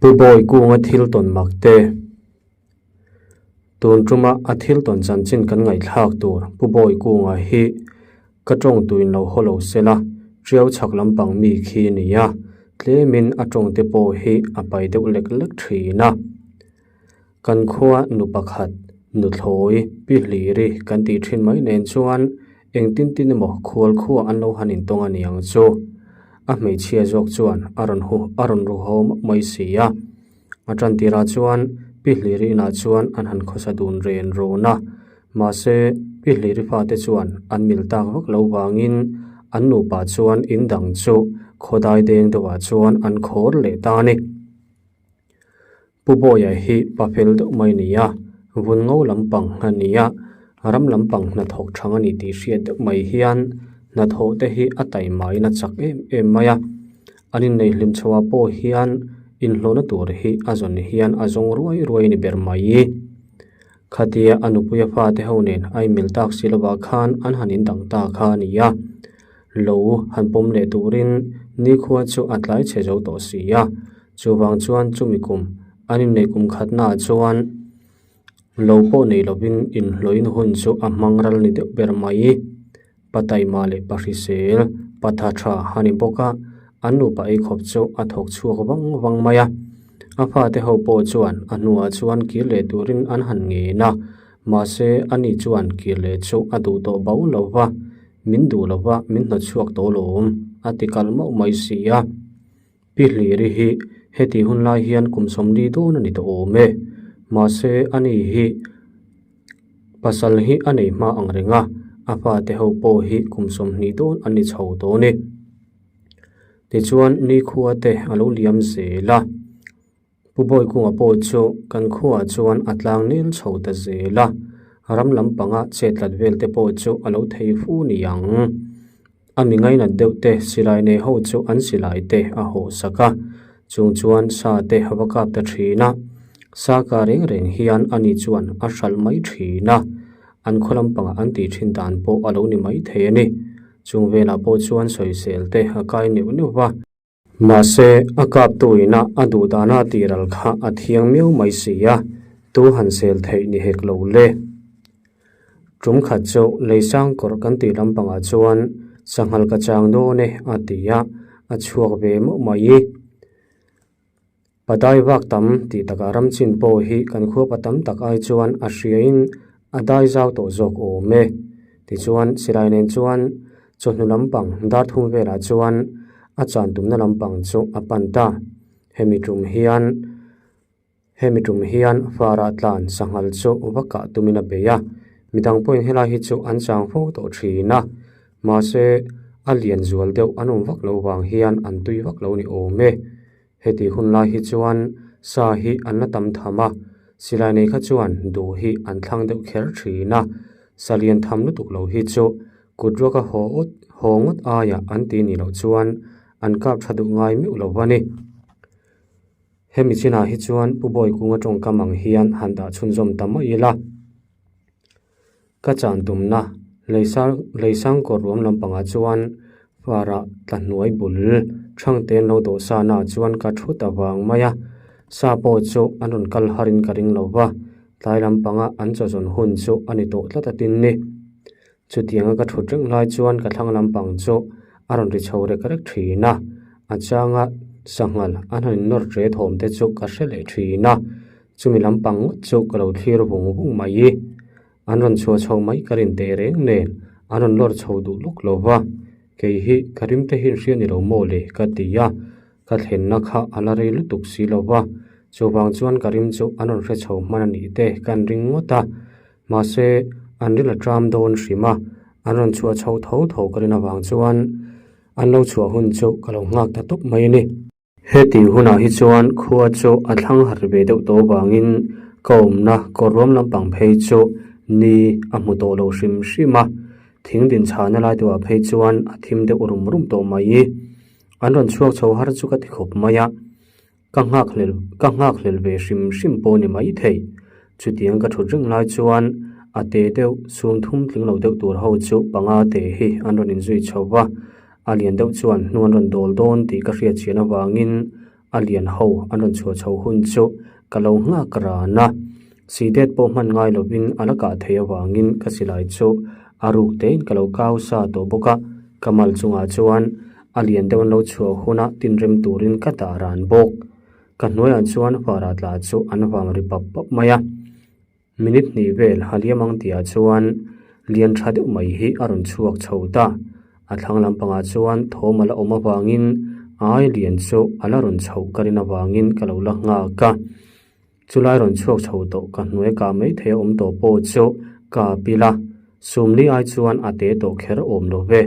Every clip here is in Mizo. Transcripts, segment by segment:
Pu Bawi Kunga thil tawn mak te. Tun tuma a thil tawn chanchin kan ngaihthlak tur Pu Bawi Kunga hi ka tawng tuin lo haw lo se la, Tiau chhak lampang mi khi a ni a, tlemin a tawng te pawh hi a pai deuh lek lek thin a. Kan khua nu pakhat, nuthlawi, Pi Hliri kan tih thin mai nen chuan Engtin tin emaw khual khua an lo han intawng a ni ang chu. A hmeichhia zawk chuan a rawn hu a rawn ru haw mauh mai si a. A tan tirah chuan Pi Hliri inah chuan an han khawsa dun ren rawn a. Mahse, Pi Hliri fate chuan an mil tak vak lo vangin an nupa chuan in dang chu khawdai deng deuhah chuan an khawr leh ta a ni. Pu Bawia hi pa fel deuh mai a ni a, vun ngo lampang a ni a, ram lampang hnathawk thang a ni tih hriat deuh mai hian hnathawh te hi a taimaiin a chak em em mai a, an inneih hlim chhoah pawh hian inhlawhna tur hi a zawn hian a zawng ruai ruai a ni ber mai. Khatia a nupuia fate ho nen a inmil tak si lovah khan an han indang ta kha a ni a, lo han pawm leh turin nikhua chu a tlai chhe zo tawh si a, chuvang chuan chumi kum an inneih kum khatnaah chuan lo pawh nei lovin inhlawhin hun chu a hmang ral ni deuh ber mai. Pa taima leh pa hrisel, pa tha tha a ni bawk a, an nupa ei khawp chu a thawk chhuak vang vang mai a. A fate ho pawh chuan a hnuah chuan kir leh turin an han ngen a, mahse ani chuan kir leh chu a duh tawh bo lo va, min duh lo va min hnawtchhuak tawh lawm a ti kal mauh mai si a. Pi Hliri hi heti hun lai hian kum sawmli dawn a ni tawh awm e. Mahse ani hi pasal hi a nei hma ang reng a, a fate ho pawh hi kum 20 dawn an ni chho tawh a ni. Tichuan nikhua te a lo liam zel a, Pu Bawikunga pawh chu kan khuaah chuan a tlang nel chho ta zel a, ram lampanga chetlat vel te pawh chu a lo thei fu ni ang. A mi ngainat deuh te silai nei ho chu an silai te a haw sak a, chung chuan sa te a va kap ta thin a, sa ka reng reng hian ani chuan a hralh mai thin a, an khaw lampangah an tih thin dan pawh a lo ni mai thei a ni. Chung velah pawh chuan sawisel te a kai neuh neuh va. Mahse, a kaptu ina a duh dana tihral kha a thiang miau mai si a, tu han sel theih ni hek lo le. Tum khat chu leisang kawrh kan tih lampangah chuan sanghal ka chang dawn e a ti a, a chhuak ve mauh mai. Padai vak tam tih takah ram chin pawh hi kan khuapa tam tak ai chuan a hriain a dai zau tawh zawk awm e. Tichuan, silai nen chuan chawhnu lampang dar thum velah chuan a chan tumna lampang chu a pan ta. Hemi tum hian Hemi tum hian farah tlan sanghal chu va kah tumin a bei a, midang pawhin helai hi chu an chang fo tawh thin a, mahse a lian zual deuh an awm vak loh vang hian an tui vak lo ni awm e. Heti hun lai hi chuan sa hi an la tam tham a, silai nei kha chuan duh hi an thlang deuh kher thin a, sa lian tham lutuk lo hi chu kut ruaka haw awt haw ngawt aiah an ti nih loh chuan an kap tha duh ngai meuh lo va ni. Hemi chinah hi chuan Pu Bawikunga tawngkam ang hian han dah chhunzawm ta mai ila. Ka chan tumna leisang kawr ruam lampangah chuan farah tla hnuai bul thangte an lo dawh sa naah chuan ka thu ta vang mai a, sa pawh chu an rawn kal harin ka ring lo va, tlai lampanga an chawzawn hun chu a ni tawh tlat a tin ni. Chutianga ka thut reng lai chuan ka thlang lampang chu a rawn ri chho rek rek thin a, a changa sanghal an han innawr ṭe thawm te chu ka hre leh thin a. Chumi lampang ngawt chu ka lo thlir vung vung mai. An rawn chhuah chho mai ka rin teh reng nen an rawn lawr chho duh lawk lo va, kei hi ka rim te hi in hria ni lo maw le ka ti a, ka thlenna kha a la rei lutuk si lo va, chuvang chuan ka rim chu an rawn hre chho hman a nih te kan ring ngawt a, mahse an ri la ṭam dawn hrim a, an rawn chhuah chho tho tho ka rin avang chuan an lo chhuah hun chu ka lo nghak ta tawp mai a ni. Heti hunah hi chuan khua chu a thlang harh ve deuh tawh avangin ka awmna kawr ruam lampang phei chu ni a hmu tawh lo hrim hrim a, thing din chhahna lai deuhah phei chuan a thim deuh rum rum tawh mai. An rawn chhuak chho har chu ka ti khawp mai a, ka nghakhlel ka nghakhlel ve hrim hrim pawh ni mai thei. Chutiang ka thut reng lai chuan a te deuh sum thum tling lo deuh tur ho chu panga te hi an rawn inzui chho va. A lian deuh chuan hnu an rawn dawl dawn tih ka hriat chian avangin A lian ho an rawn chhuah chho hun chu ka lo nghak ran a. Sidet pawh hman ngai lovin a la kah theih avangin ka silai chu a ruk tein ka lo kau sa tawh bawk a. Ka mal chungah chuan a lian deuh an lo chhuah huna tinrem turin ka dah ran bawk. Ka hnuaiah chuan fara tla chu an vang ri pap pap mai a. Minute hnih vel ha liam ang tihah chuan lian tha deuh mai hi a rawn chhuak chho ta. A thlang lampangah chuan thawm a la awm avangin ai lian chu a la rawn chhoh ka rin avangin ka lo la nghak a. Chulai rawn chhuak chho tawh ka hnuai kah mai thei a awm tawh pawh chu ka pil a, sumli ai chuan a te tawh kher awm lo ve.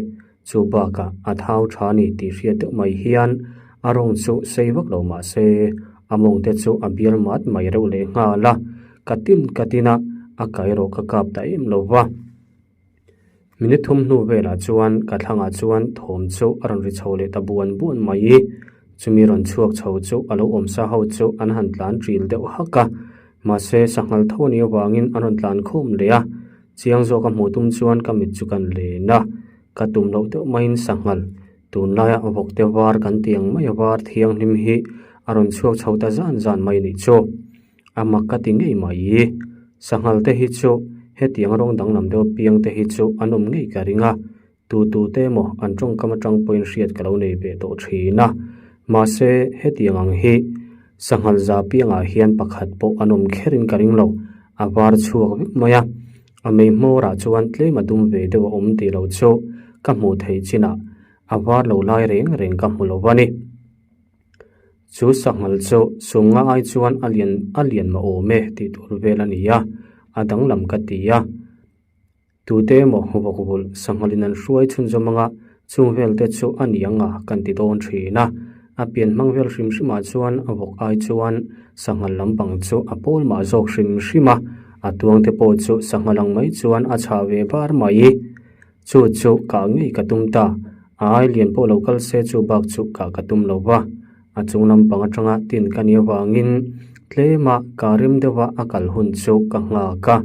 Chu bakah a thau tha ni tih hriat deuh mai hian a rawng chu sei vak lo mah se a mawng te chu a bial mat mai reuh leh nghal a, ka tin ka tin a, a kai erawh ka kap ta em lo va. Minute thum hnu velah chuan ka thlangah chuan thawm chu a rawn ri chho leh ta buan buan mai. Chumi rawn chhuak chho chu a lo awm sa ho chu an han tlan ṭil deuh hak a, mahse sanghal tho a nih avangin an rawn tlan khawm leh a. Chiang zawk a hmuh tum chuan ka mit chu kan len a, ka tum loh deuh maiin sanghal tunlaia vawk te var kan tih ang mai a var thianghlim hi a rawn chhuak chho ta zan zan mai nih chu. A mak ka ti ngei mai. Sanghal te hi chu hetiang rawng danglam deuh piang te hi chu an awm ngei ka ring a, tu tu te emaw an tawngkam atang pawhin hriat ka lo nei ve tawh thin a. Mahse hetiang ang hi sanghal za piangah hian pakhat pawh an awm kherin ka ring lo, a var chhuak vek mai a. A mei hmawrah chuan tlem a dum ve deuh a awm tih loh chu ka hmuh theih chinah a var lo lai reng reng ka hmu lo a ni. Chu sanghal chu sumnga ai chuan a lian a lian mah awm e tih tur vel a ni a, a danglam ka ti a. Tute emaw vawk vulh sanghalin an hruai chhunzawm anga chung vel te chu a ni ang a kan ti dawn thin a. A pian hmang vel hrim hrimah chuan a vawk ai chuan sanghal lampang chu a pawl mah zawk hrim hrim a, a tuang te pawh chu sanghal ang mai chuan a chhah ve bar mai. Chu chu kah ngei ka tum ta, a ai lian pawh lo kal se chu bak chu kah ka tum lo va. A chung lampang atanga tin ka nih avangin tlema kah rem deuha a kal hun chu ka nghak a.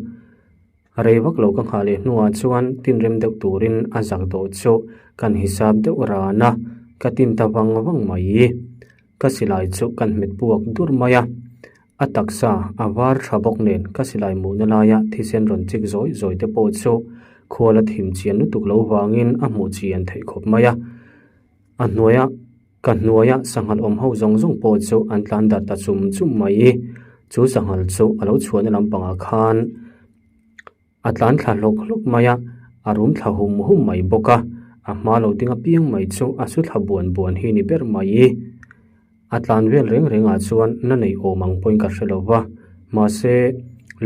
Rei vak lo ka nghah leh hnuah chuan tin rem deuh turin a zak dawh chu kan hisap deuh ran a, ka tin ta vang vang mai. Ka silai chu kan hmet puak dur mai a. A taksa a var tha bawk nen ka silai muhna laia thisen rawn chik zawi zawi te pawh chu khual a thim chian lutuk lo vangin a hmuh chian theih khawp mai a. A hnuaia ka hnuaia sanghal awm ho zawng zawng pawh chu an tlan darh ta chum chum mai. Chu sanghal chu a lo chhuahna lampangah khan a tlan thla hlawk hlawk mai a, a rum thla hum hum mai bawk a, a hma lo ding apiang mai chu a su thla buan buan hi ni ber mai. A tlan vel reng rengah chuan na nei awm ang pawhin ka hre lo va, mahse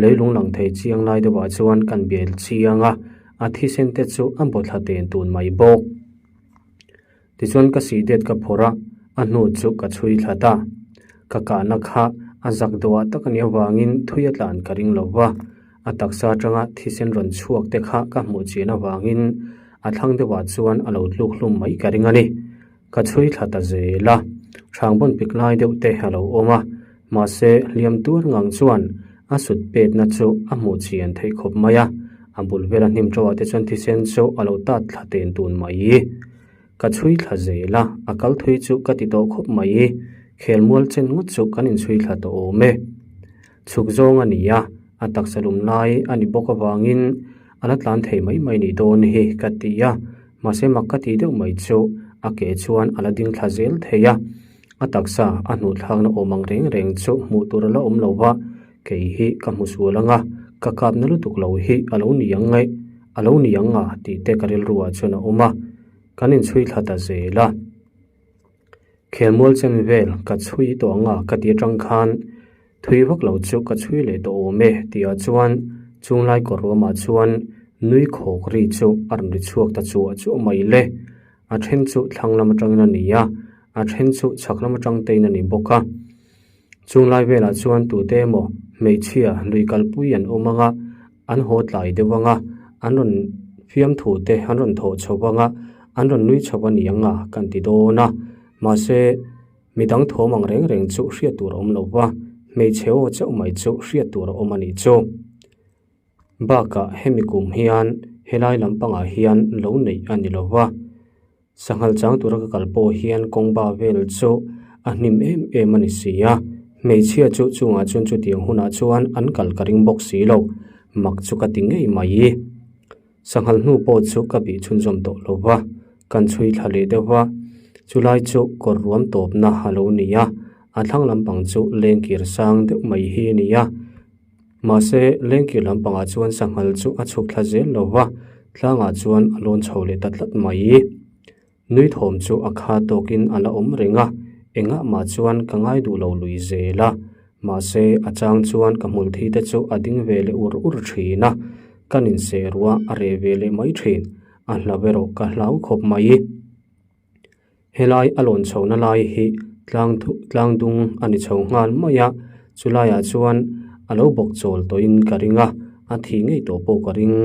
leilung lang thei chiang lai deuhah chuan kan bel chiang a, a thisen te chu a baw thla ten tun mai bawk. Tichuan ka sih det ka phawrh a, a hnu chu ka chhui thla ta. Ka kahna kha a zak deuhah tak a nih avangin thui a tlan ka ring lo va, a taksa atanga thisen rawn chhuak te kha ka hmuh chian avangin a thlang deuhah chuan a lo tluk hlum mai ka ring a ni. Ka chhui thla ta zel a, hrangbawn pik lai deuh te a lo awm a, mahse hliam tuar ngang chuan a sut petna chu a hmuh chian theih khawp mai a, a bul vela hnim tawhah te chuan thisen chu a lo tat thla ten tun mai. Ka chhui thla zel a, a kal thui chu ka ti tawh khawp mai. Khelmual chen ngawt chu kan inchhui thla tawh awm e. Chhuk zawng a ni a, a taksa lum lai a ni bawk avangin a la tlan thei mai mai nih dawn hi ka ti a, mahse mak ka tih deuh mai chu a ke chuan a la ding thla zel thei a, a taksa a hnuh thlakna awm ang reng reng chu hmuh tur a la awm lo va, kei hi ka hmu sual ang a, ka kapna lutuk lo hi a lo ni ang nge, a lo ni ang a tih te ka rilru ah chuan a awm a, kan inchhui thla ta zel a. Khelmual chen vel ka chhui tawh ang a ka ti atang khan thui vak lo chu ka chhui leh tawh awm e tih ah chuan chunglai kawr ruamah chuan nui khawk ri chu a rawn ri chhuak ta chuah chuah mai le. A then chu thlang lam atangin a ni a, a then chu chhak lam atang tein a ni bawk a. Chunglai velah chuan tute emaw hmeichhia lui kalpui an awm ang a, an haw tlai deuh ang a, an rawn fiamthu te an rawn thawh chho ang a, an rawn nui chho a ni ang a kan ti dawn a. Mahse, midang thawm ang reng reng chu hriat tur a awm lo va, hmeichhe aw chauh mai chu hriat tur a awm a nih chu. Bakah hemi kum hian helai lampangah hian lo neih a ni lo va. Sanghal chang tura ka kal pawh hian kawng ba vel chu A hnim em em a ni si a, hmeichhia chu chungah chuan chutiang hunah chuan an kal ka ring bawk si lo, mak chu ka ti ngei mai. Sanghal hnu pawh chu ka bih chhunzawm tawh lo va, kan chhui thla leh deuh va, chulai chu kawr ruam tawpna a lo ni a, a thlang lampang chu lengkir sang deuh mai hi a ni a. Mahse, lengkir lampangah chuan sanghal chu a chhuk thla zel lo va, tlangah chuan a lawn chho leh ta tlat mai. Nui thawm chu a kha tawkin a la awm reng a, engah mah chuan ka ngai duh lo lui zel a. Mahse, a chang chuan ka hmul thi te chu a ding ve leh ur ur thin a, ka ninseh ruah a reh ve leh mai thin, a hlau erawh ka hlau khawp mai. Helai a lawn chhohna lai hi tlang tlang dung a ni chho nghal mai a, chulaiah chuan a lo bawk chawl tawhin ka ring a, a thih ngei tawh pawh ka ring.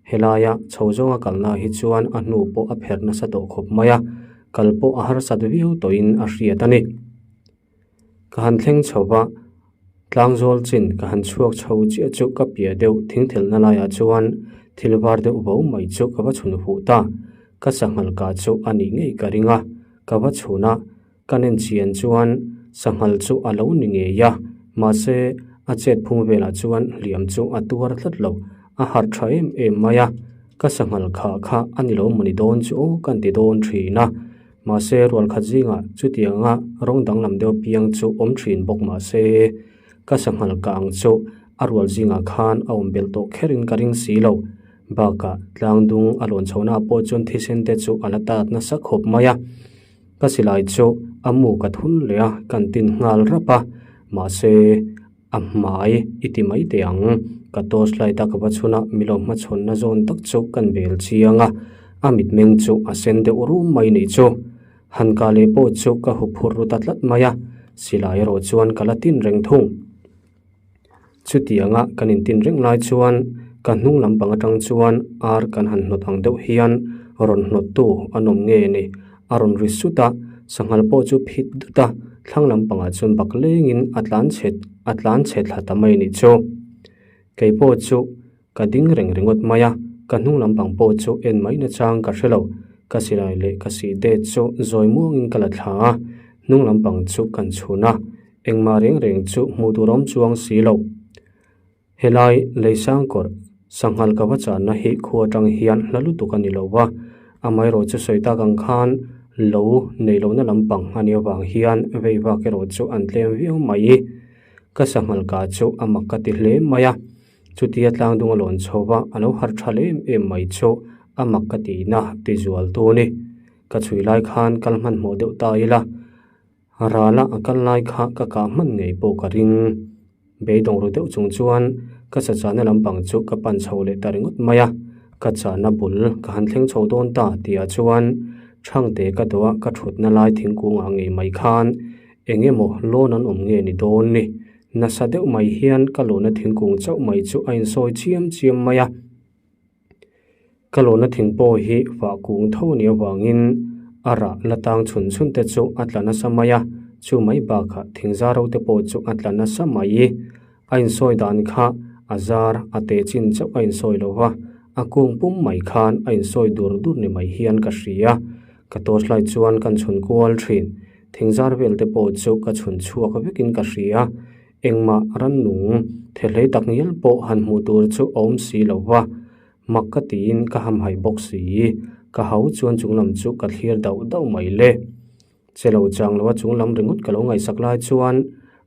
Helaia chho zawnga kalna hi chuan a hnu pawh a pherh nasa tawh khawp mai a, kal pawh a harsat viau tawhin a hriat a ni. Ka han thleng chho va, tlangzawl chin ka han chhuak chho chiah chu ka piah deuh thingthelhna laiah chuan thil var deuh vo mai chu ka va chhun fuh ta. Ka sanghal kah chu a nih ngei ka ring a, ka va chhun a, Ka nen chian chuan sanghal chu a lo ni ngei a, mahse a chet phung velah chuan hliam chu a tuar tlat lo, a harh tha em em mai a, ka sanghal khah kha a ni lo mawni dawn chu aw kan ti dawn thin a, mahse rual khat zingah chutianga rawng danglam deuh piang chu awm thin bawk mahse ka sanghal kah ang chu a rual zingah khan a awm belh tawh kherin ka ring si lo, bakah tlangdung a lawn chhohnaah pawh chuan thisen te chu a la tat nasa khawp mai a. Ka silai chu a mu ka thun leh a, kan tin nghal rap a, mahse a hmai i ti mai teh ang. Ka torch light a ka va chhun a, milo hmachhawnna zawn tak chu kan bel chiang a, a mitmeng chu a sen deuh rum mai nih chu. Han kah leh pawh chu ka huphurh ru ta tlat mai a, silai erawh chuan ka la tin reng thung. Chutianga kan intin reng lai chuan ka hnung lampang atang chuan ar kan han hnawt ang deuh hian rawn hnawttu an awm nge ni. A rawn ri sut a, sanghal pawh chu phit dut a, thlang lampangah chuan bak lengin a tlan chhe a tlan chhe thla ta mai nih chu. Kei pawh chu ka ding reng ringawt mai a, ka hnung lampang pawh chu en mai nachang ka hre lo. Ka silai leh ka sih det chu zawi muangin ka la thla a, hnung lampang chu kan chhun a. Engmah reng reng chu hmuh tur awm chuang si lo. Helai Leisang kawrh sanghal ka va channa hi khu atang hian hla lutuk a ni lo va, amaherawh chu sawi tak ang khan lo nei lohna lampang a nih avang hian vei vak erawh chu an tlem viau mai. Ka sanghal ka chu a mak ka ti hle mai a, chutia tlangdung a lawn chho va a lo harh tha em em mai chu a mak ka tihna ti zual tu a ni. Ka chhui lai khan kal hmanhmawh deuh ta ila. Rala a kal lai kha ka kah hman ngei pawh ka ring. Beidawng ru deuh chung chuan ka chachahna lampang chu ka pan chho leh ta ringawt mai a, ka chahna bul ka han thleng chho dawn ta tihah chuan Thangte ka dawh a ka thutna lai thingkungah ngei mai khan eng emaw lawn an awm nge ni dawn ni. Nasa deuh mai hian ka lawna thingkung chauh mai chu a insawi chiam chiam mai a. Ka lawna thing pawh hi fah kung tho a nih avangin a rah la tang chhun chhun te chu a tla nasa mai a, chu mai bakah thing zar ho te pawh chu a tla nasa mai. A insawi dan kha a zar a te chin chauh a insawi lo va, a kung pum mai khan a insawi dur dur ni mai hian ka hria. Ka torch light chuan kan chhun kual thin. Thing zar vel te pawh chu ka chhun chhuak vekin ka hria. Engmah rannung thehlei tak ngial pawh han hmuh tur chu a awm si lo va, mak ka tiin ka hamhaih bawk si. Ka hau chuan chunglam chu ka thlir dauh dauh mai le. Che lo chang loa chunglam ringawt ka lo ngaihsak lai chuan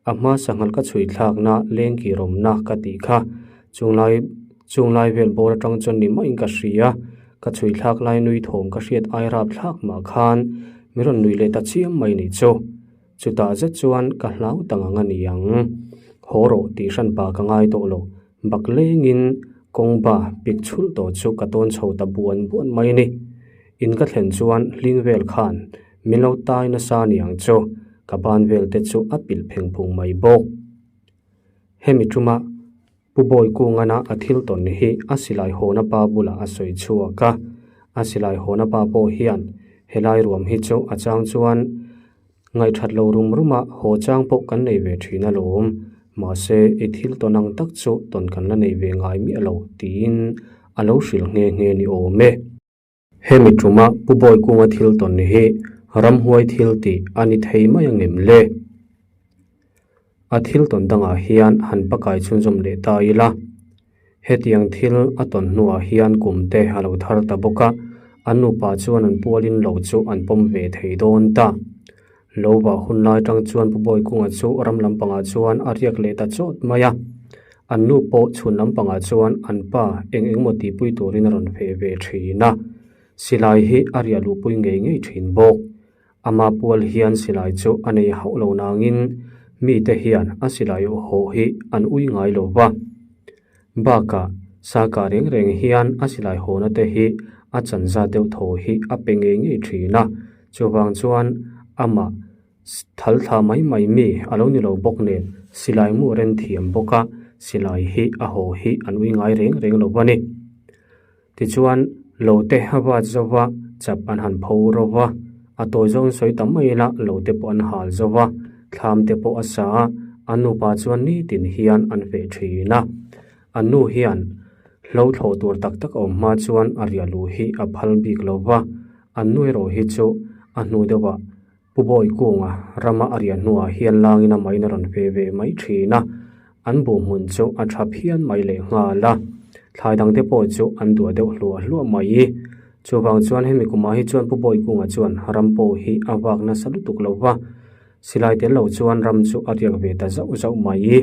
a hma sanghal ka chhui thlakna lengkir awmna ka tih kha chunglai chunglai vel bawr atang chuan ni maiin ka hria. Ka chhui thlak lai nui thawm ka hriat ai rap thlak mah khan min rawn nuih leh ta chiam mai nih chu. Chutah zet chuan ka hlau ta ngang a ni ang. Haw rawh tih hran pa ka ngai tawh lo. Bak lengin kawng ba pik chhulh tawh chu ka tawn chho ta buan buan mai a ni. In ka thlen chuan hling vel khan min lo tai nasa a ni ang chu. Ka ban vel te chu a pilh pheng phung mai bawk. Hemi tuma Pu Bawikungan-a a thil tawn hi a silai hawna pa bulah a sawi chhuak a. A silai hawna pa pawh hian helai ruam hi chu a chang chuan Ngaihthat lo rum ruma haw chang pawh kan nei ve thin alawm. Mahse, i thil tawn ang tak chu tawn kan la nei ve ngai miah lo, tiin a lo hrilh nghe nghe ni awm e. Hemi tuma Pu Bawikunga thil tawn hi Ramhuai thil tih a ni thei mai angem le? A thil tawn dangah hian han pakai chhunzawm leh ta ila. Hetiang thil a tawn hnuah hian kum te a lo thar ta bawk a, an nupa chuan an pualin lo chu an pawm ve thei dawn ta. Lo vah hun lai tang chuan Pu Bawikunga chu ram lampangah chuan a riak leh ta chawt mai a. An nu pawh chhun lampangah chuan an pa eng engemaw tihpui turin a rawn feh ve thin a. Silai hi a riah luhpui ngei ngei thin bawk. Ama pual hian silai chu a nei hauh lo nangin mite hian a silai haw hi an ui ngai lo va. Bakah, Saka reng reng hian a silai hawna te hi a chanza deuh tho hi a pe ngei ngei thin a, chuvang chuan amah thal thla mai mai mi a lo ni lo bawk nen silai mu ren thiam bawk a, silai hi a haw hi an ui ngai reng reng lo a ni. Tichuan, lo te a vat zo va, chap an han pho ro va, a tawi zawng sawi ta mai ila lo te pawh an hal zo va, thlam te pawh a sa a, an nupa chuan nitin hian an feh thin a. An nu hian hlo thlawh tur tak tak a awm hma chuan a riah luh hi a phal bik lo va, an nu erawh hi chu a hnu deuhah Pu Bawikunga rama a riah hnuah hian langin a main a rawn fe ve mai thin a, an buh hmun chu a tha phian mai leh nghal a, thlai dangte pawh chu an duah deuh hluah hluah mai. Chuvang chuan hemi kumah hi chuan Pu Bawikunga chuan ram pawh hi a vak nasa lutuk lo va, silai tel lo chuan ram chu a riak ve ta zauh zauh mai.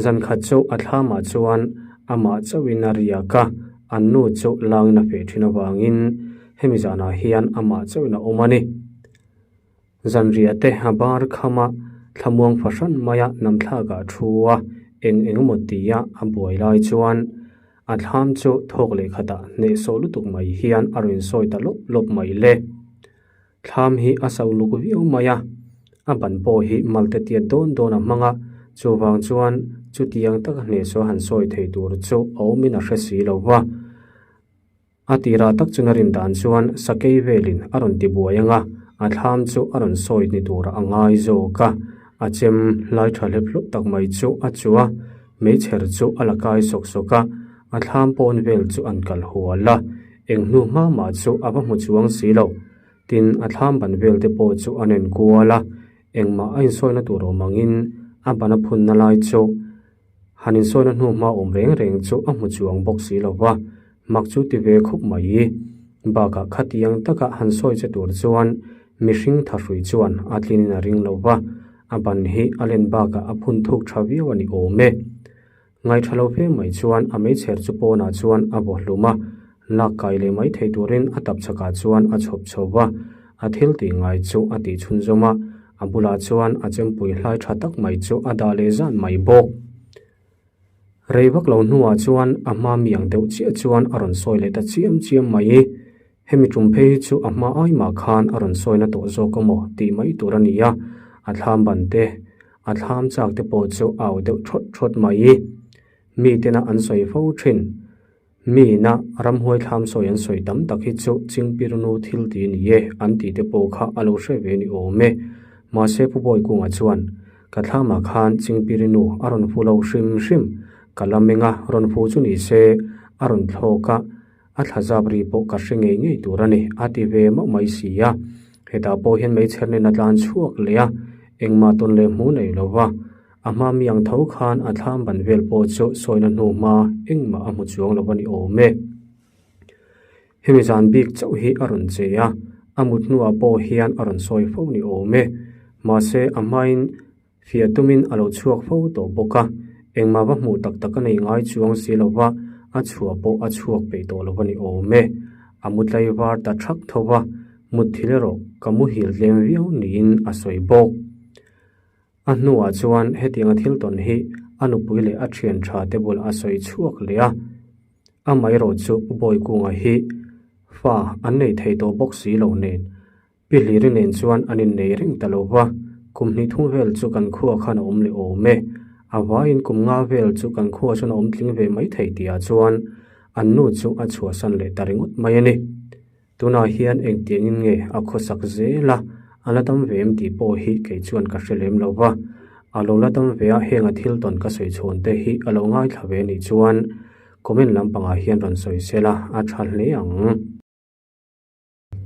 Zan khat chu a thlamah chuan amah chauhin a riak a, an nu chu langin a feh thin avangin hemi zanah hian amah chauhin a awm a ni. Zanriah te a bar kham a, thlamuang fahran maia namthlakah a thu a, eng eng emaw tia a buai lai chuan a thlam chu thawk leh khatah hnehsawh lutuk mai hian a rawn sawi ta lawp lawp mai le. Thlam hi a so luk viau mai a, a ban pawh hi malte tiat dawn dawn a hmang a, chuvang chuan chutiang taka hnehsaw han sawi thei tur chu a awmin a hre si lo va. A tirah tak chuna rin dan chuan sakei velin a rawn ti buai ang a, a thlam chu a rawn sawi ni turah a ngai zawk a, a chem hlai tha hlep hlup tak mai chu a chu a, meichher chu a la kai sawk sawk a, a thlam pawn vel chu an kal hual a. Eng hnu hma mah chu a va hmu chuang si lo. Tin, a thlam ban vel te pawh chu an en kual a, engmah a insawina tur awm angin a ban a phunna lai chu han insawina hnu hma awm reng reng chu a hmu chuang bawk si lo va, mak chu ti ve khawp mai. Bakah khatiang taka han sawi che tur chuan mihring thahrui chuan a tlinin a ring lo va, a ban hi a len bakah a phun thuk tha viau a ni awm e. Ngaihṭha lo fe mai chuan a meichher chu pawnah chuan a vaw hlum a, lak kai leh mai thei turin a tap chhakah chuan a chhawp chho va, a thil tih ngai chu a tih chhunzawm a, a bulah chuan a chempui hlai ṭha tak mai chu a dah leh zan mai bawk. Rei vak lo hnuah chuan a hma miang deuh chiah chuan a rawn sawi leh ta chiam chiam mai. Hemi tum phei hi chu a hma ai mah khan a rawn sawi na tawh zawk amaw tih mai tur a ni a, a thlam ban te, a thlam chak te pawh chu a au deuh thawt thawt mai. Mi tena an sawi fo thin. Mi ina ramhuai thlam sawi an sawi tam tak hi chu Chingpirnu thil ti ni e an tih te pawh kha a lo hre ve ni awm e. Mahse Pu Bawikunga chuan, Ka thlamah khan Chingpirinu a rawn fu lo hrim hrim, ka la meng a, rawn fu chu ni se a rawn thlawk a, A thla zap ri pawh ka hre ngei ngei tur a ni, a ti ve mauh mai si a. Hetah pawh hian meichher nen a tlan chhuak leh a, engmah tawn leh hmu nei lo va. A hma mi ang tho khan a thlam ban vel pawh chu sawina hnu hma engmah a hmu chuang lo a ni awm e. Hemi zan bik chauh hi a rawn che a, a mut hnuah pawh hian a rawn sawi fo ni awm e. Mahse, a hmain Fiah tumin a lo chhuak fo tawh bawk a, engmah va hmuh tak tak a nei ngai chuang si lo va, a chhuah pawh a chhuak peih tawh lo a ni awm e. A mu tlai var ta thak tho va, mutthil erawh ka muhil tlem viau niin a sawi bawk. A hnuah chuan hetianga thil tawn hi a nupui leh a thian tha te bulah a sawi chhuak leh a, amaherawh chu Pu Bawikunga hi fa an nei thei tawh bawk si lo nen Pi Hliri nen chuan an innei reng ta lo va, kum hnih thum vel chu kan khua khan a awm leh awm e. A vaiin kum nga vel chu kan khua chuan a awm tling ve mai thei tihah chuan an nu chu a chhuahsan leh ta ringawt mai a ni. Tunah hian engtiangin nge a khawsak zel a, a la dam ve em tih pawh hi kei chuan ka hre lem lo va. A lo la dam ve a, heng a thil tawn ka sawi chhawn te hi a lo ngaithla ve nih chuan comment lampangah hian rawn sawi sela a tha hle ang.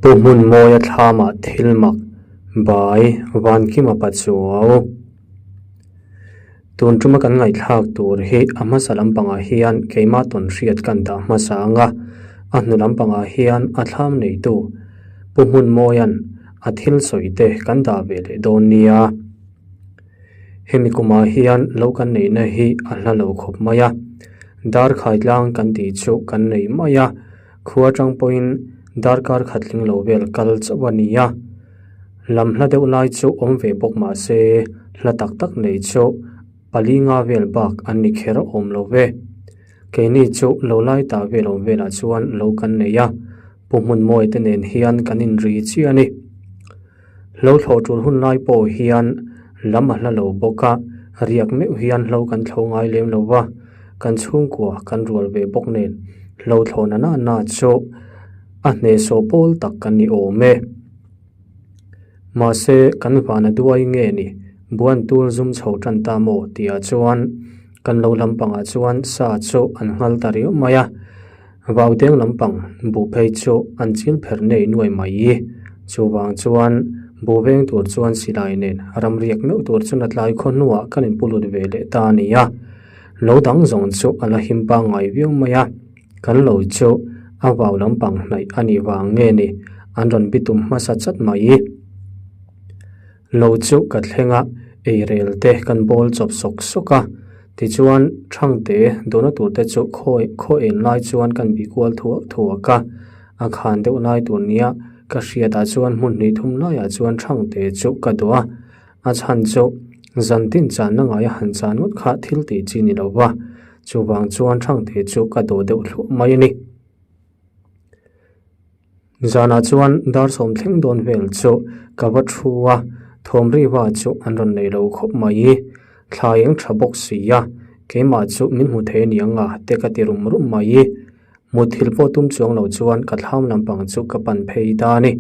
Pu Hmunmawia thlamah thil mak bai Vankima Pachuau. Tun tuma kan ngaihthlak tur hi a hmasa lampangah hian keimah tawn hriat kan dah hmasa ang a, a hnu lampangah hian a thlam neitu Pu Hmunmawia'n a thil sawi te kan dah ve leh dawn nia. Hemi kumah hian lo kan neihna hi a hla lo khawp mai a, darkhai tlang kan tih chu kan nei mai a, khua atang pawhin darkar khat tling lo vel kal chauh a ni a. Lam hla deuh lai chu awm ve bawk mah se hla tak tak nei chu pali nga vel bak an ni kher awm lo ve. Keini chu lo lai ta vel awm velah chuan lo kan nei a, Pu Hmunmawi te nen hian kan inri chiah a ni. Hlo thlawh tul hun lai pawh hian lam a hla lo bawk a, riak meuh hian hlo kan thlo ngai lem lo va, kan chhungkua kan rual ve bawk nen hlo thlawhna na na chu a hnehsawh pawl tak kan ni awm e. Mahse kan vana duai nge ni buan tul zum chho tan ta maw tihah chuan kan lo lampangah chuan sa chu an nghal ta riau mai a. Vau deng lampang buh phei chu an chil pher nei nuai mai i, chuvang chuan buh veng tur chuan silai nen ram riak meuh tur chu natlai khaw hnuah kan inpu lut ve leh ta a ni a. Lo dang zawng chu a la him pangngai viau mai a, kan lo chu a vau lampang hnaih a nih vang nge ni an rawn bitum hmasa chat mai i. Lo chu ka thleng a, eirel te kan bawl chawp sawk sawk a, tichuan Thangte dawhna tur te chu khawi khaw en lai chuan kan bih kual thuak thuak a, a khan deuh lai tur nia ka hriatah chuan hmun hnih thum laiah chuan Thangte chu ka dawh a, a chhan chu zan tin channa ngaia han chan ngawt kha thil tih chi ni lo va, chuvang chuan Thangte chu ka dawh deuh thluah mai a ni. Zanah chuan dar sawm thleng dawn vel chu ka va thu a, thawm ri va chu an rawn nei lo khawp mai. Thla eng tha bawk si a, keimah chu min hmu thei aniang a te ka ti rum rum mai. Mutthilh pawh tum chuang lo chuan ka thlam lampang chu ka pan phei ta a ni.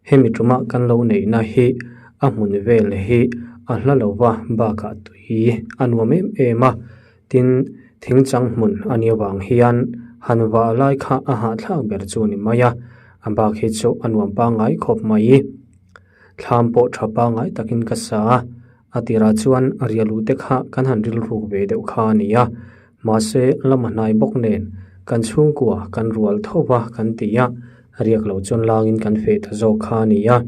Hemi tumah kan lo neihna hi a hmun vel hi a hla lo va bakah tui a nuam em em a, tin thingchang hmun a nih avang hian han vah lai kha a hahthlak ber chu a ni mai a, a bak hi chu a nuam pangngai khawp mai. Thlam pawh tha pangngai takin ka sa a, a tirah chuan rialu te kha kan han rilruk ve deuh kha a ni a, Mahse, lama hnai bawk nen kan chhungkua kan rual tho va kan ti a, riak lo chuan langin kan feh ta zawk kha a ni a.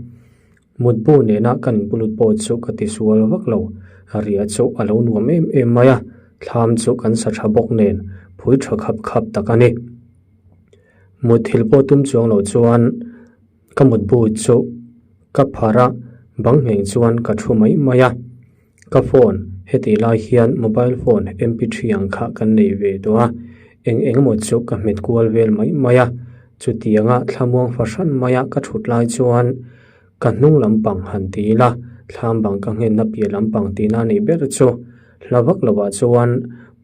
Mutbu nena kan inbulut pawh chu ka ti sual vak lo, riah chu a lo nuam em em mai a, thlam chu kan sa tha bawk nen phui tha khap khap tak a ni. Mutthilh pawh tum chuang lo chuan ka mutbu chu ka pharh a, bang ngheng chuan ka thu mai mai a. Ka phone, hetih lai hian mobile phone mp3 ang kha kan nei ve tawh a, eng eng emaw chu ka hmet kual vel mai mai a, chutianga thlamuang fahran maia ka thut lai chuan ka hnung lampang han ti ila, thlam bang ka nghenna piah lampang tihna a nih ber chu hla vak lovah chuan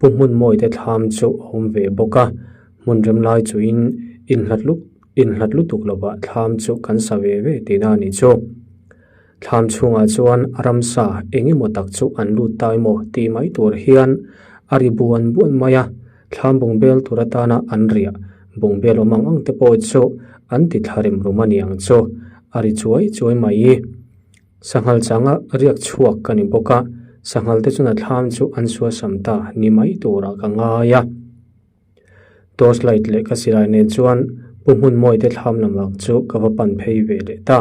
Pu Hmunmawite thlam chu a awm ve bawk a, hmun rem lai chuin inhlat lut inhlat lutuk lovah thlam chu kan sa ve ve tihna a nih chu. Thlam chhungah chuan ramsa eng emaw tak chu an lut ta emaw tih mai tur hian a ri buan buan mai a, thlam bungbel tur atana an riah bungbel awm ang ang te pawh chu an ti thla rem rum a ni ang chu a ri chuai chuai mai. Sanghal changa riak chhuak ka ni bawk a, sanghal te chuan a thlam chu an suasam ta ni mai turah ka ngai a. Torch light leh ka silai nen chuan Pu Hmunmawite thlam lamah chu ka va pan phei ve leh ta.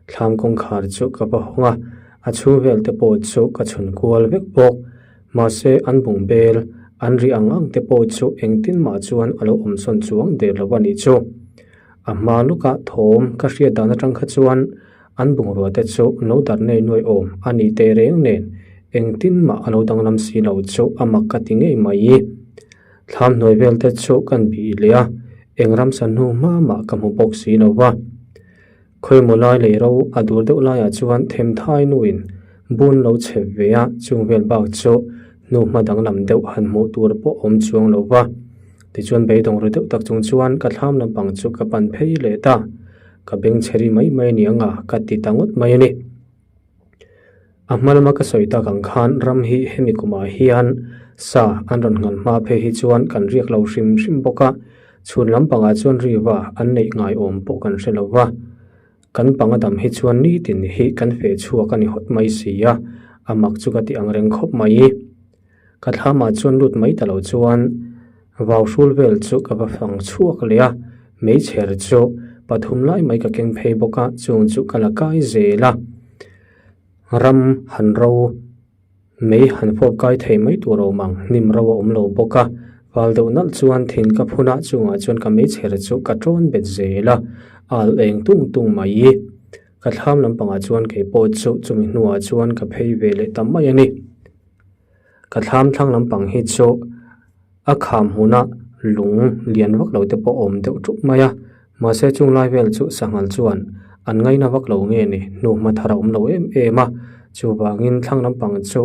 Thlam kawngkhar chu ka va hawng a, a chhung vel te pawh chu ka chhun kual vek bawk. Mahse an bung bel, an ri ang ang te pawh chu engtin mah chuan a lo awm sawn chuang der lo a nih chu. A hma lawkah thawm ka hriat dan atang kha chuan an bungrua te chu lo darh nei nuai awm a nih teh reng nen engtin mah a lo danglam si lo chu a mak ka ti ngei mai. Thlam hnuai vel te chu kan bih leh a, eng ramsa hnu hma mah ka hmu bawk si lo va. Khawimaw lai lei ro a dur deuh laiah chuan themthai nuin bun lo chep ve a, chung vel bak chu hnu hma danglam deuh han hmuh tur pawh awm chuang lo va. Tichuan beidawng ru deuh tak chung chuan ka thlam lampang chu ka pan phei leh ta. Ka beng chhe ri mai mai aniang a, ka ti ta ngawt mai a ni. A hma lama ka sawi tak ang khan ram hi hemi kumah hian sa an rawn nghal hma phei hi chuan kan riak lo hrim hrim bawk a. Chhun lampangah chuan riva an neih ngai awm pawh kan hre lo va, kan panga dam hi chuan nitin hi kan feh chhuak a ni hawt mai si a, a mak chu ka ti ang reng khawp mai. Ka thlamah chuan lut mai ta lo chuan vau hrul vel chu ka va fang chhuak leh a, meichher chu pathum lai mai ka keng phei bawk a, chung chu ka la kai zel a, ram han ro. Mei han fawp kai thei mai tur a awm ang, hnim ro a awm lo bawk a, val deuh nalh chuan thing ka phun a, chungah chuan ka meichher chu ka tawn bet zel a, al eng tung tung mai. Ka thlam lampangah chuan kei pawh chu chumi hnuah chuan ka phei ve leh ta mai a ni. Ka thlam thlang lampang hi chu a kham hmuna lung lian vak lo te pawh a awm deuh ṭup mai a, mahse chung lai vel chu sanghal chuan an ngaina vak lo nge ni hnuhma thar a awm lo em em a, chuvangin thlang lampang chu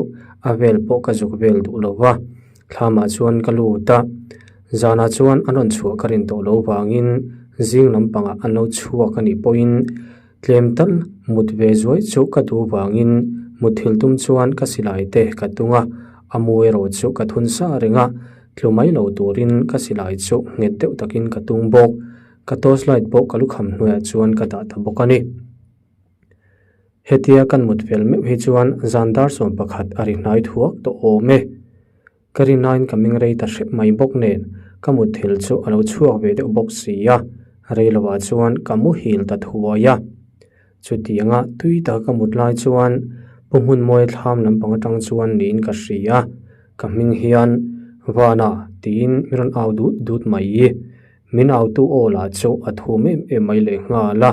a vel pawh ka zuk vel duh lo va, thlamah chuan ka lut a, zanah chuan an rawn chhuah ka rin tawh lo vangin zing lampangah an lo chhuak a nih pawhin Tlem tal mut ve zuai chu ka duh vangin mutthilh tum chuan ka silai te ka tung a, a mu erawh chu ka thun sa reng a, tlu mai lo turin ka silai chu nghet deuh takin ka tung bawk. Ka torch light pawh ka lukham hnuaiah chuan ka dah ta bawk a ni. Hetia kan mut fel meuh hi chuan zan dar 11 a ri hnai thuak tawh awm e. Ka rinain ka meng rei ta hrep mai bawk nen ka mutthilh chu a lo chhuak ve deuh bawk si a, rei lovah chuan ka muhil ta thuai a. Chutianga tui taka ka mut lai chuan Pu Hmunmawia thlam lampang atang chuan niin ka hria a, ka hming hian Vana tiin min rawn au dut dut mai. Min autu aw lah chu a thum em em mai lehnghal a.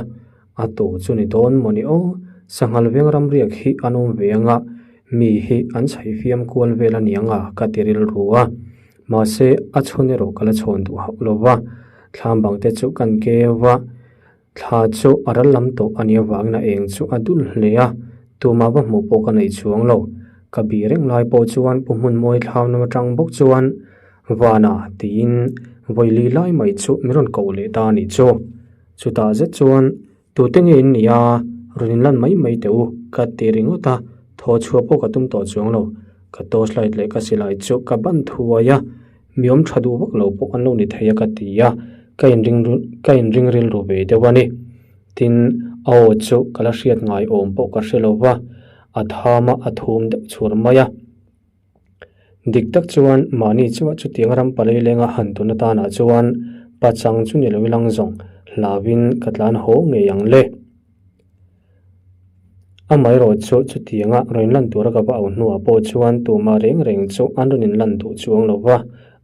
A tu chu ni dawn maw ni aw? Sanghal veng ram riak hi an awm ve anga, mi hi an chhaih fiam kual vel a ni anga ka ti rilru a. Mahse, a chhawn erawh ka la chhawn duh hauh lo va, thlam bang te chu kan keu a, thla chu a ral lam tawh a nih avangin a eng chu a dul hle a, tumah va hmuh pawh ka nei chuang lo. Ka bih reng lai pawh chuan Pu Hmunmawi thlam lam atang bawk chuan Vana tiin vawi li lai mai chu min rawn koh leh ta a nih chu. Chutah zet chuan, Tute nge in nia, rawn inlan mai mai teh u, ka ti ringawt a, thaw chhuah pawh ka tum tawh chuang lo. Ka torchlight leh ka silai chu ka ban thuai a, mi awm tha duh vak lo pawh an lo ni thei a ka ti a, ka inring ka inring rilru ve deuh a ni. Tin, a aw chu ka la hriat ngai awm pawh ka hre lo va, a tham a, a thum deuh chhur mai a. Dik tak chuan mahni chuah chutiang ram palei lenga han tun atanah chuan pachang chu ni lo ilang zawng hlauhin ka tlan haw ngei ang le. Amaherawh chu chutianga rawn inlan tura ka va au hnuah pawh chuan tumah reng reng chu an rawn inlan duh chuang lo va,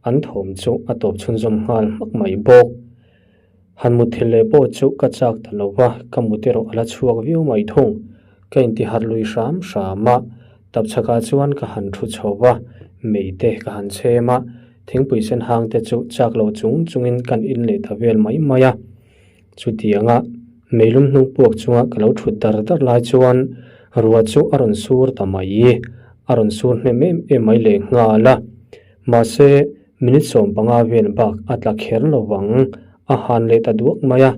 an thawm chu a tawp chhunzawm nghal hmak mai bawk. Han mutthilh leh pawh chu ka chak ta lo va, ka mut erawh a la chhuak viau mai thung. Ka intiharh lui hram hram a, tapchhakah chuan ka han thu chho va, mei te ka han chhem a, thingpui sen hang te chu chak lo chung chungin kan in leh ta vel mai mai a. Chutianga meilum hnung puak chunga ka lo thut dar dar lai chuan ruah chu a rawn sur ta mai, a rawn sur hnem em em mai lehnghal a. Mahse, Minute 15 vel bak a tla kher lo vang, a han leh ta duak mai a,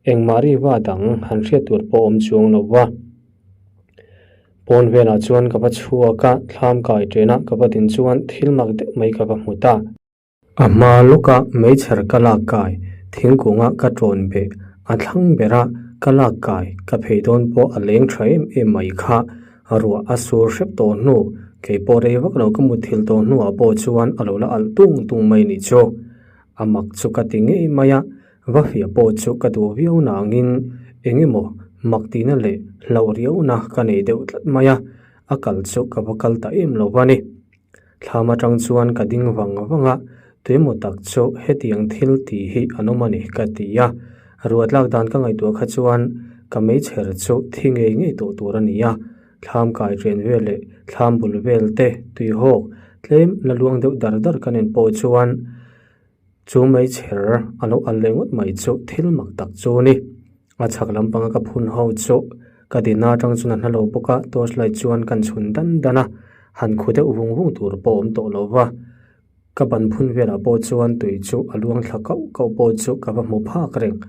engmah riva dang han hriat tur pawh awm chuang lo va. Pawn velah chuan ka va chhuak a, thlam kai ṭena ka va din chuan thil mak deuh mai ka va hmu ta. A hma lawka meichher ka lak kai, thingkunga ka ṭawn beh, a thlang bera ka lak kai ka phei dawn pawh a leng ṭha em em mai kha. Ruah a sur hrep tawh hnu, kei pawh rei vak lo ka mutthilh tawh hnuah pawh chuan a lo la alh tung tung mai nih chu. A mak chu ka ti ngei mai a, va fiah pawh chu ka duh viau nangin eng emaw mak tihna leh hlauh riauna ka nei deuh tlat mai a, a kal chu ka va kal ta em lo va ni. Thlam atang chuan ka ding vang vang a, tuemaw tak chu hetiang thil tih hi an awm a ni ka ti a. Ruah tlak dan ka ngaihtuah kha chuan ka meichher chu thi ngei ngei tawh tur a ni a, thlam kai chen vel leh thlam bul vel te tuihawk tlem la luang deuh dar dar ka nen pawh chuan chu meichher a lo al leh ngawt mai chu thil mak tak chu a ni. A chhak lampanga ka phun ho chu ka dinna atang chuan a hna lo bawk a, torch light chuan kan chhun dan dan a, han khu deuh vung vung tur pawh a awm tawh lo va, ka ban phun velah pawh chuan tui chu a luang thla kauh kauh pawh chu ka va hmu phak reng,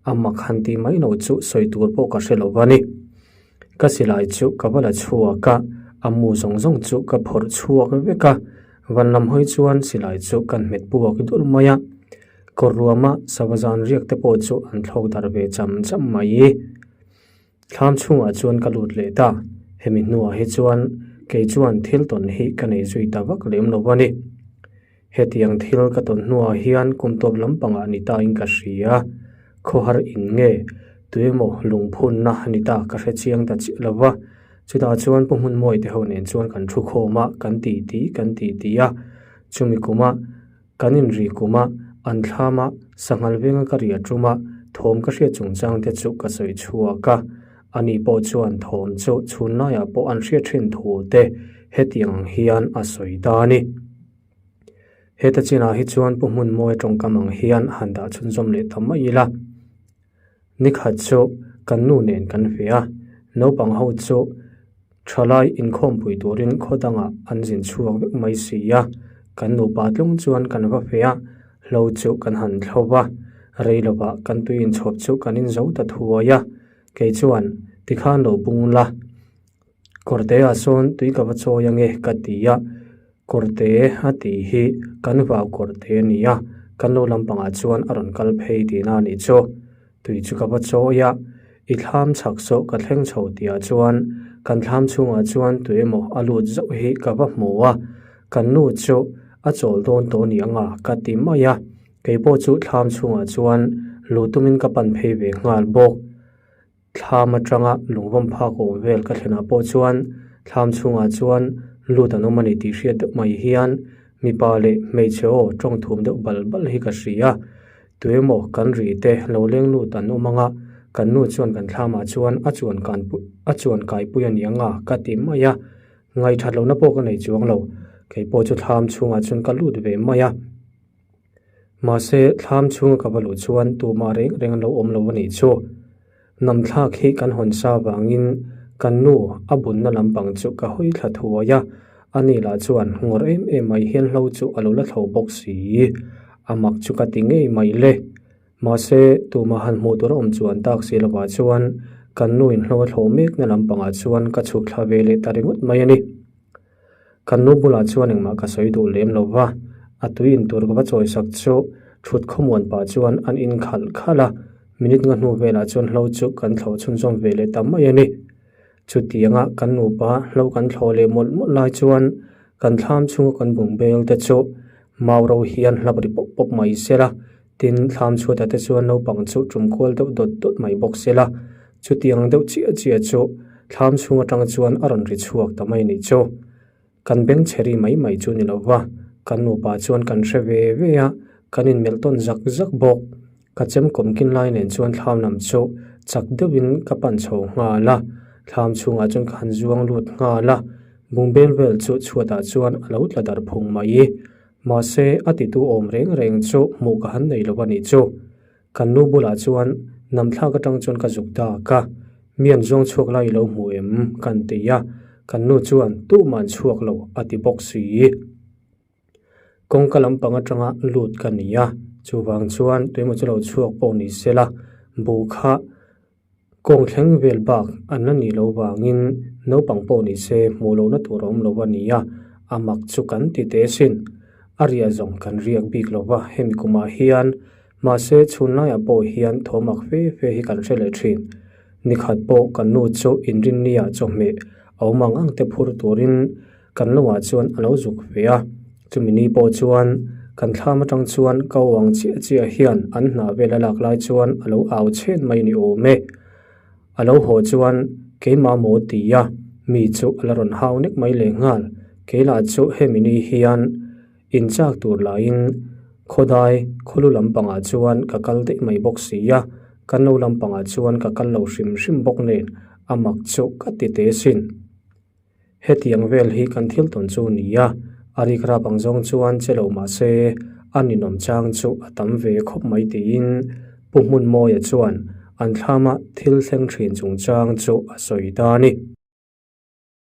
a mak han tih mai loh chu sawi tur pawh ka hre lo va ni. Ka silai chu ka va la chhuak a, a mu zawng zawng chu ka phawrh chhuak vek a, van lam hawi chuan silai chu kan hmet puak dul mai a. Kawr ruama sava zan riak te pawh chu an thlawk darh ve cham cham mai. Thlam chhungah chuan ka lut leh ta. Hemi hnuah hi chuan kei chuan thil tawn hi ka nei zui ta vak lem lo a ni. Hetiang thil ka tawn hnuah hian kum tawp lampangah ni tain ka hria. Khawhar in nge tuemaw lungphunna ni ta ka hre chiang ta chiah lo va. Chutah chuan Pu Hmunmawii te ho nen chuan kan thu khawm a, kan ti ti kan ti ti a. Chumi kuma kan inri kuma an thlama sanghal venga ka ria tuma thawm ka hriat chungchang te chu ka sawi chhuak a. Ani pawh chuan thawm chu chhunlaiah pawh an hriat thin thu te hetiang ang hian a sawi ta a ni. Heta chinah hi chuan Pu Hmunmawia tawngkam ang hian han dah chhunzawm leh ta mai ila. Nikhat chu kan nu nen kan ve a, naupang ho chu thalai inkhawmpui turin khaw dangah an zin chhuak vek mai si a, kan nupa tlung chuan kan va fe a, hlo chu kan han thlo va, rei lovah kan tui inchhawp chu kan inzo ta thuai a, kei chuan tikhan lo bung la. Kawrte ah sawn tui ka va chawi ange ka ti a, kawrte a tih hi kan vau kawrte a ni a, kan lo lampangah chuan a rawn kal phei tihna a nih chu. Tui chu ka va chawi a, i thlam chhak sawh ka thleng chho tihah chuan kan thlam chhungah chuan tui emaw a lut zauh hi ka va hmu a, kan nu chu a chawl dawn tawh ni anga ka ti mai a, keipawh chu thlam chhungah chuan luh tumin ka pan phei ve nghal bawk. Thlam atanga lungvawm phak awm vel ka thlenah pawh chuan thlam chhungah chuan lut an awm a ni tih hriat deuh mai hian mipa leh hmeichhe aw tawng thum deuh bal bal hi ka hria. Tuemaw kan ri te lo leng lut an awm anga kan nu chuan kan thlamah chuan a chuan kan a chuan kaipui a ni anga ka ti mai a, ngaihthat lohna pawh ka nei chuang lo. Kei pawh chu thlam chhungah chuan ka lut ve mai a. Mahse, thlam chhunga ka va luh chuan tumah reng reng an lo awm lo a nih chu. Namthlak hi kan hawn sa vangin kan nu a bunna lampang chu ka hawi thla thuai a, ani lah chuan ngawrh em em mai hian hlo chu a lo la thlo bawk si. A mak chu ka ti ngei mai le. Mahse, tumah han hmuh tur a awm chuan tak si lovah chuan kan nu in hlo a thlo mekna lampangah chuan ka chhuk thla ve leh ta ringawt mai a ni. Kan nu bulah chuan engmah ka sawi duh lem lo va, a tui in tur ka va chawi sak chu thut khawmuan pah chuan an in khalh khalh a, minute nga hnu velah chuan hlo chu kan thlawh chhunzawm ve leh ta mai a ni. Chutianga kan nupa hlo kan thlawh leh mawlh mawlh lai chuan kan thlam chhunga kan bung bel te chu mau ro hian hlap ri pawp pawp mai sela, tin thlam chhuatah te chuan naupang chu tum kual deuh dawt dawt mai bawk sela. Chutiang deuh chiah chiah chu thlam chhung atang chuan a rawn ri chhuak ta mai nih chu. Kan beng chhe ri mai mai chu ni lo va, kan nupa chuan kan hre ve ve a, kan inmelh tawn zak zak bawk. Ka chem kawm kin lai nen chuan thlam lam chu chak deuhin ka pan chho nghal a, thlam chhungah chuan ka han zuang lut nghal a, bungbel vel chu chhuatah chuan a lo tla darh phung mai. Mahse, a titu awm reng reng chu hmuh ka han nei lo a nih chu. Kan nu bulah chuan namthlak atang chuan ka zuk dak a, mi an zawng chhuak lai i lo hmu em? kan ti a, kan nu chuan tuhmah an chhuak lo a ti bawk si. Kawngka lampang atanga lut ka ni a, chuvang chuan tuemaw chu lo chhuak pawh ni sela, buh kha kawng thleng vel bak an la nih loh vangin naupang pawh ni se hmuh lohna tur a awm lo a ni a, a mak chu kan ti teh sin. A riah zawng kan riak bik lo va, hemi kumah hian Mahse, chhunlaiah pawh hian thawmak fe fe hi kan hre leh thin. Nikhat pawh kan nu chu inrinniah chawhmeh a awm ang ang te phur turin kan loah chuan a lo zuk ve a. Chumi ni pawh chuan kan thlam atang chuan ka aw ang chiah chiah hian an hnah vel a lak lai chuan a lo au chhen mai ni awm e. A lo haw chuan keimah maw ti a, mi chu a la rawn hau nek mai lehnghal. Keilah chu hemi ni hian. Inchak tur laiin khawdai khawlu lampangah chuan ka kal daih mai bawk si a, kan lo lampangah chuan ka kal lo hrim hrim bawk nen a mak chu ka ti teh sin. Hetiang vel hi kan thil tawn chu ni a, a rik rap ang zawng chuan che lo mah se a ninawm chang chu a tam ve khawp mai tiin Pu Hmunmawia chuan an thlama thil thleng thin chungchang chu a sawi ta a ni.